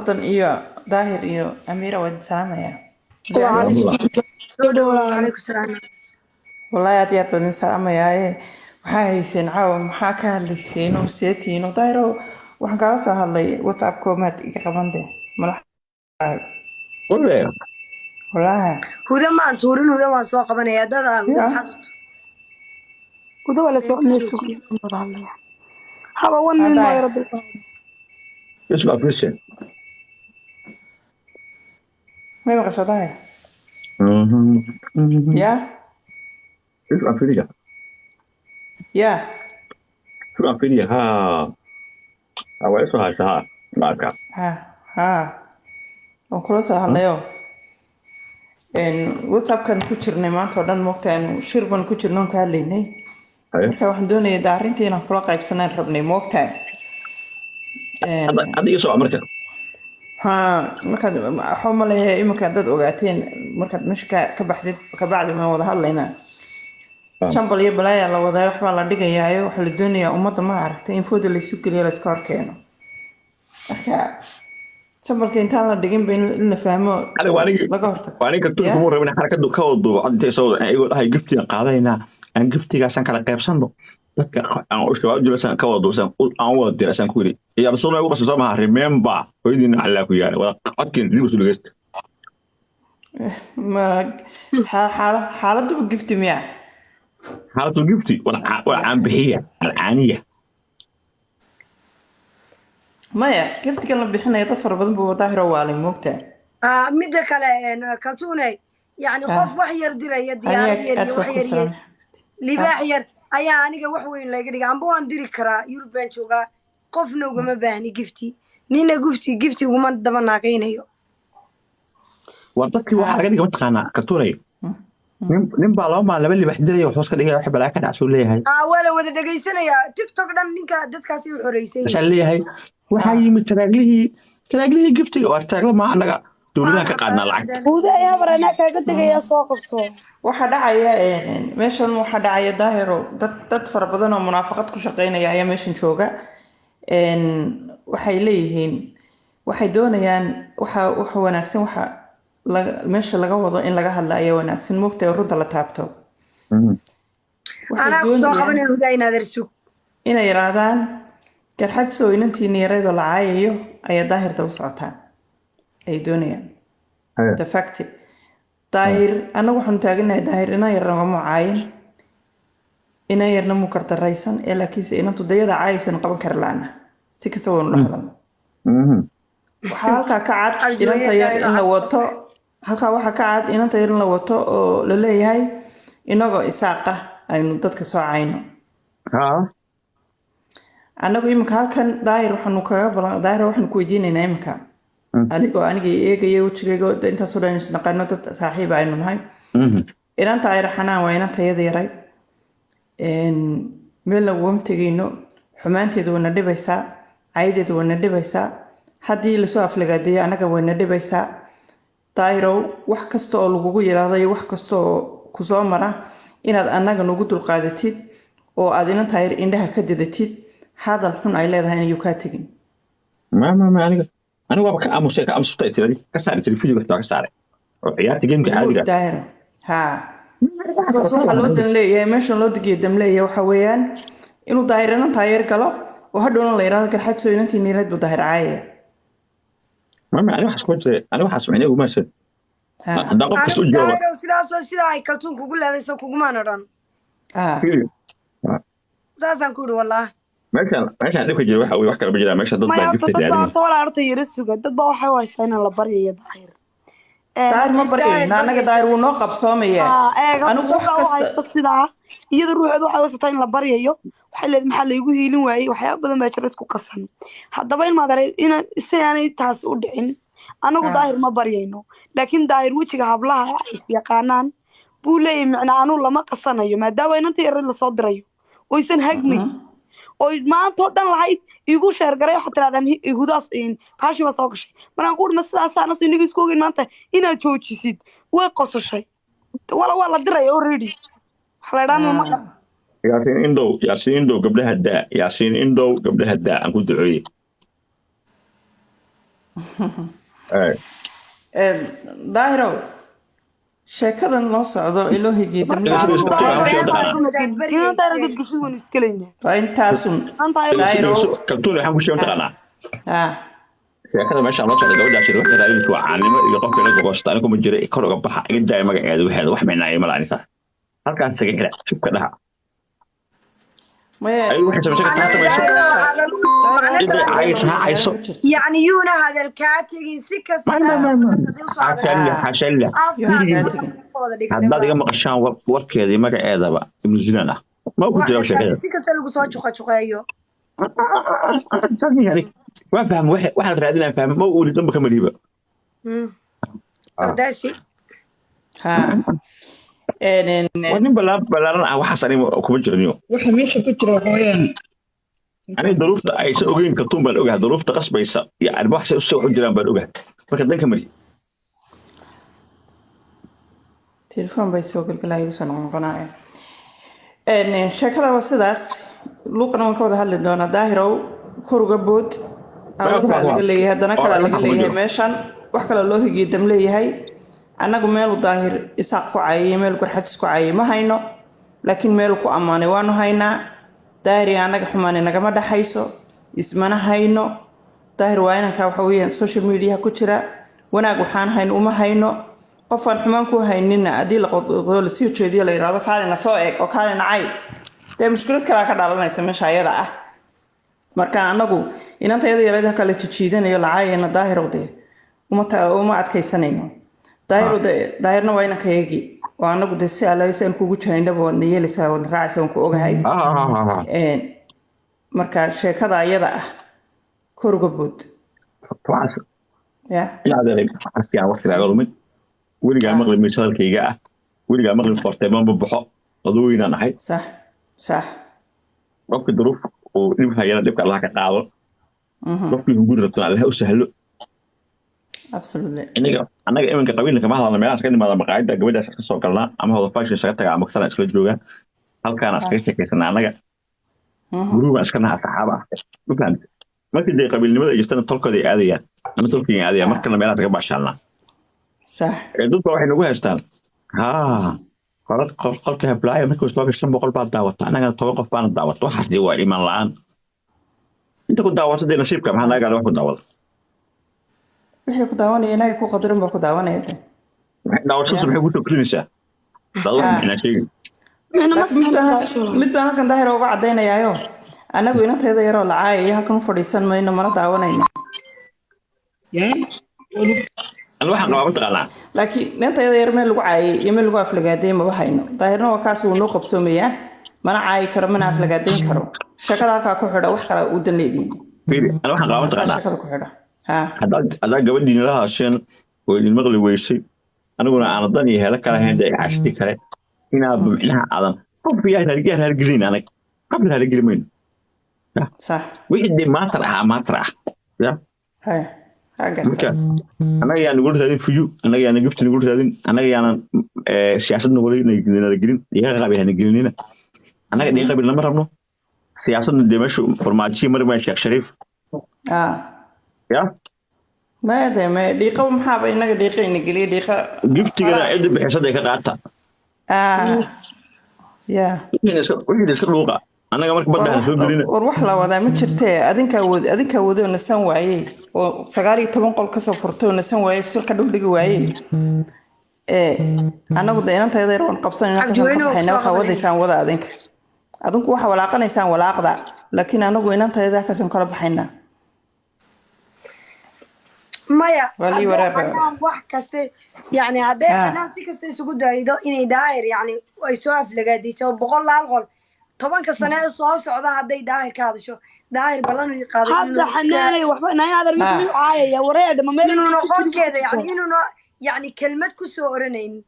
Hodan iyo Daahir iyo Amiira, waan salaamaya. Soo dhawaad. Calaykum salaam. Wallaahi aad iyo aad baan idin salaamayaaye. Maxaa hayseen caawa? Maxaa ka hadlayseen oo seetihiin? Oo Daahiro, waxaan kaaga soo hadlay WhatsAppko, maad iga qaban de malax. Wale. Wallaahi. Huda maan tuurin, Huda waan soo qabanaya dada Huda. Ya. Maxaad Huda waa la soo wada hadlaya. Haba, one minute noo yaro dulqaado. Isma Christian. May maqasho, Daahir? Ya. Isma Fidiga. Ya. Isma Fidiga. Ha. Waa isoo haysa ha. Marka. Ha ha, waan kula soo hadlayo. WhatsAppkan ku jirnay maanta oo dhan, moogtaan, shir baan ku jirnay oon ka hadlaynay. Marka waxaan doonayay de arrintii inaan kula qaybsanaan rabnay, moogtaan. Hadda hadda ii soo marka. Ha, markaad waxaa umaleeyaa iminka dad ogaateen, markaad meesha ka baxdid kabacdi waan wada hadlaynaa. Jambal iyo balaayaa la wadaa, waxbaa la dhigayaayo, waxaa la doonayaa ummadda, ma aragtay, in fooda laysu geliyo, layska horkeeno. Marka jambalka intaan la dhiginba in la fahmo Aniga waa anigi laga hortago. Waa aniga kartuun Ya. kuma rabin xarakadu ka wada duubo cod intay soo ayagoo dhahay giftiga qaadanaynaa, aan giftigaasaan kala qaybsanno, dadka aan u shabaab jilasan ka wada duubsan aan wada dira saan ku yiri iyo rasuul ugu qasbo soo maha. Remember, hooyadiina allaa ku yaala wada codkiin dib usu dhegeysta. Ma xaaladuba gifti miya? Xaalatu gifti wala wala caan bixiya alcaaniya. Maya, giftigan la bixinaya dad fara badan buu Daahiro waalay, moogtaa. Ah, midda kale, Kaltuune, yani qof wax yar diraya, diyaarad Aniga yar aad iyo baa wax ku yar iyo salaamay. libaax yar ayaa aniga wax weyn layga dhiga. Amba waan diri karaa, Yurub baan joogaa, qofna ugama baahni gifti, nina gifti uguma daba naagaynayo. War dadkii waxaa laga dhiga, mataqaanaa, kartuunay, nin baa 2 maalin laba libax dilaya, wuxuu iska dhigaya wax balaa ka dhacsuu leeyahay. Ah, waa la wada dhegaysanayaa TikTok dhan, ninka dadkaasi u xoreysay. Waxaa leeyahay waxaa yimid taraaglihii giftiga. War taraagla maa, annaga dowladaha ka qaadnaa lacag. Huda ayaa habar anaa kaaga tegayaa, soo qabso. Waxaa dhacaya meeshan, waxaa dhacaya, Daahiro, dad fara badan oo munaafaqad ku shaqeynaya ayaa meeshan jooga. Waxay leeyihiin, waxay doonayaan waxa wanaagsan, waxa meesha laga wado in laga hadla ayaa wanaagsan, moogtahay, oo runta la taabto. Waxay Anaa ku soo doonayaan qabanaya Huda, inaad ersug. inay yidhaahdaan Garxajsow, inantiina yareedoo la caayayo ayaa Daahir daba socotaa ay doonayaan. The fact, Daahir, annagu waxaanu taaganahay, Daahir inan yarna ugama caayin, inan yarna muu kardaraysan ee, laakiinse inantu dayada caayaysan qaban kari la'ana, si kasta waynu dhahdan. Waxaa halkaa ka cad inanta yar in la wato. Halkaa waxaa ka cad inanta yar in la wato oo la leeyahay inagoo Isaaqa aynu dadka soo cayno. Annagu iminka halkan, Daahir, waxaanu kaga balan, Daahir, waxaanu ku weydiinaynaa iminka, anigoo aniga eegaya wejigayga, intaasoo dhan isnaqano, dad saaxiib aynu nahay. Inanta ayr Xanaan waa inanta yada yaray, meelna ugama tegayno. Xumaanteedu wayna dhibaysaa, caydeedu wayna dhibaysaa, haddii lasoo aflagaadeeyo annaga wayna dhibaysaa. Daahirow, wax kasta oo lagugu yiraahdo iyo wax kasta oo kusoo mara, inaad annaga nagu dulqaadatid oo aad inanta yar indhaha ka dadatid, hadal xun ay leedahay inayuu kaa tegin. Ma aniga waaba ka aamusay, ka aamustay tiradi, ka saaray telefisionka xitaa, ka saaray oo ciyaarta gameka caadiga. Daahiro, ha, because waxaa loo dan leeyahay meeshan loo degiyo dam leeyahay waxa weeyaan inuu Daahir inantaa yar galo oo hadhowna la yidhahdo Garxajsoo, inantii niireed buu Daahir caayaya. Ma aniga waxaas kuma jiray, aniga waxaas micnaheedu ma san haddaan qof kasta u Anigu jawaabo. Daahirow, sidaasoo sidaa ay Kaltuun kugu leeday soo kugumaan odhan. Fiiri, Saasaan ku idhi, wallaah. Meeshaan dhibka jira waxa weye wax kale ma jiraan, meesha dad Maya, baa horta gifta dad baa raadinaya. Horta walaa, horta yara suga, dad baa waxay u haystaa inaan la baryayo Daahir. Daahir ma baryayno annaga, Daahir wuu noo qabsoomayaa. Eeg horta, Anigu dad wax baa u kasta haysta sidaa, iyada ruuxeed waxay haysataa in la baryayo. Waxay leedahay maxaa laygu hiilin waayey? Waxyaaba badan baa jira isku qasan. Haddaba ilmaad arag, ina si aanay taas u dhicin, anagu Daahir ma baryayno, laakiin Daahir wejiga hablaha ay is yaqaanaan buu leeyahay. Micnaa anuu lama qasanayo, maadaama inanta yareed lasoo dirayo oysan hagmayn oy maanta oo dhan lahayd igu sheergaray. Waxaad tirahdaan hudaas baashi baa soo gashay. Markaan ku ma sidaasaa nasu inaga isku ogeyn maanta inaad joojisid, way qososhay. Wala waa la diraya already, waxa la idhaa ma Yaasiin Indow, Yaasiin Indow, gabdhaha daa. Yaasiin Indow, gabdhaha daa, aan ku duceeyey. Daahirow, sheekadan loo socdo ee loo higiyey Adigu dambe daahir inaan daahir dad bulshada waynu iskalaynaa. Waa intaasun. Aan daahir. Daahirow. Kaltuun, waxaan ku sheegay taqaanaa Ha. Sheekada meeshaan loo socday, gabadhaasi waxay raadinaysa waa caanimo iyo qofka la gogosta. Anigu ma jira, kor uga baxa, iga daaya magaceeda, waxeeda wax micnaayo ma laha. Aniga halkaas isaga xira shubka dhaha. Maya. Ayagu waxay samaysan kartaa samayso. Ciday caysa ha cayso. Yacni yuuna hadal kaa tegin si kasta. Ma ma ma ma, xaasha lillah, xaasha lillah. Yuuna kaa tegin. Haddaad iga maqashaan warkeeda iyo magaceedaba, ibnu zinaan ah ma ku jira sheekada. Si kasta lagu soo juqa juqeeyo. Yani waa fahma, waxaan raadinaa fahma ma uuli damba kama dhiiba. Daasi. Ha. Waa nin balaaran ah, waxaas aniga kuma jiraniyo. Waxa meesha ku jira waxa weeyaan Aniga daruufta aysan ogeyn Kaltuun baan ogahay, daruufta qasbaysa iyo arrimo wax si wax u jiraan baan ogahay, marka danka mari. Telefoon bay soo galgalaya, igu soo noqnoqonaya. Sheekada waa sidaas, luuqana waan ka wada hadli doonaa. Daahirow, kor uga bood. Hawlo kalaa laga leeyahay, haddana kalaa laga leeyahay, meeshan wax kaloo loo higiyo dam leeyahay. Annagu meelu Daahir Isaaq ku caayay, meel Garxajis ku caayay ma hayno, laakiin meelu ku ammaanay waanu haynaa. Daahir iyo annaga xumaanay nagama dhaxayso, ismana hayno. Daahir waa inanka waxa weeyaan social media ku jira. Wanaag waxaan hayno uma hayno. Qofaan xumaan ku haynina haddii la qododo, lasii jeediyo, la yidhahdo kaalina soo eeg oo kaalina cay, dee mushkilad kalaa ka dhalanaysa meesha ayada ah. Marka anagu inantayada yareed halkaa la jijiidanayo, lacaayana, Daahirow dee uma adkaysanayno. Daahirow dee, Daahirna waa inankayagii oo anagu dee si alla si aan kugu jahaynaba waadna yeelaysaa, waadna raacaysaa, waan ku ogahay. Marka sheekada ayada ah kor uga bood. Ya. Waxaas yaan waqtigaaga lumin. Weligaa maqli mayso hadalkayga ah, weligaa maqli qortay ma baxo, aduu weynaan ahay. Sax sax. Qofka duruuf uu dhib hayana, dhibka Allah ka qaado. Qofkii hunguri rabtana, Allah u sahlo. Inaga annaga iminka qabiilka kama hadalna, meelahaas ka nimaada, maqaayadda gabadhaas ka soo galnaa ama hoda fashion isaga tagaa ama kasana isla joogaa, halkaana iskaga sheekaysanaa. Annaga guruuba iska naha, saxaaba ah, ma fahamte? Markii dee qabiilnimada ay jirtana, tolkooda ay aadayaan ama tolkayga aadayaan, markana meelahaas ka baashaalnaa. Dad baa waxay nagu haystaan haa qolka heblaaya markii soo gashay 500 baa daawata, annagana 10 qof baana daawata. Waxaas dee waa iimaan la'aan. Inta ku daawata dee nasiibka, maxaa naga gaadhay wax ku daawada? Wixii ku daawanaya Ilaahay ku qadarin baa ku daawanaya de. Daawashadaas maxay ku soo korinaysaa? Dad wax micnaa sheegin. Laakiin mid baan halkan Daahir uga caddaynayaayo: annagu inantayda yaroo la caayaya halkan u fadhiisan mayno, mana daawanayno. Ani waxaan qabaa, mataqaanaa? Laakiin inantayda yar meel lagu caayay iyo meel lagu aflagaadeey maba hayno. Daahirna waa kaas, wuu noo qabsoomayaa, mana caayi karo, mana aflagaadeyn karo. Sheekada halkaa ku xidha, wax kale uu dan leediin. Fiiri, ani waxaan qabaa, Halkaa mataqaanaa? sheekada ku xidha, ha. Haddaad gabadhiina la hadasheen oo idin maqli weysay, aniguna aanan dan iyo heelo kale ahayn, dee cashti kale inaad micnaha aadan qof yaa raaligelin, anag qof raaligeli mayno. Wixii dee maatar ah, maatar ah ya. Hay ha. Marka garta. Annaga yaan nagula raadin fuyu, annaga yaanan gifti nagula raadin, annaga yaanan siyaasad nagula nala gelin, dhiiqa qabil hana gelinina. Annaga dhiiqa qabil lama rabno, siyaasadna dee meeshu Farmaajiyo mari maayo, Sheekh Shariif. Ya. Maya dee, maya, dhiiqa maxaaba inaga dhiiqa ina geliya dhiiqa? Giftigana cidda bixisada ka qaata. Ya. Wixii iska dhuuqa, annaga marka badda hana soo gelina. War wax la wadaa ma jirtee, adinkaa wad, adinkaa wadoo nasan waaye oo 19 qol kasoo furtay oo nasan waaye, sulka dhul dhigi waaye. Ee annagu de inantayda yar waan qabsanayna, kasoo ka Cabdiweyne waa baxayna. kusoo Waxaa qabanaya. wadaysaan wada, adinka adinku waxa walaaqanaysaan walaaqda, laakiin anagu inantayda kasoo kala baxaynaa. Maya. Waa lii Hadday waraaba. Xanaan wax kaste yani, hadday Xanaan si kasta isugu daydo inay Daahir yani ay soo aflagaadayso 100 qol 10-ka sane ee soo socda, hadday Daahir ka hadasho, Daahir ballan uu qaaday Hadda Xanaanay waxba naay adar mid Ah. miyuu caayaya wareedha ma meel inuu noqonkeeda yani inuuna yani kelmad ku soo oranaynin.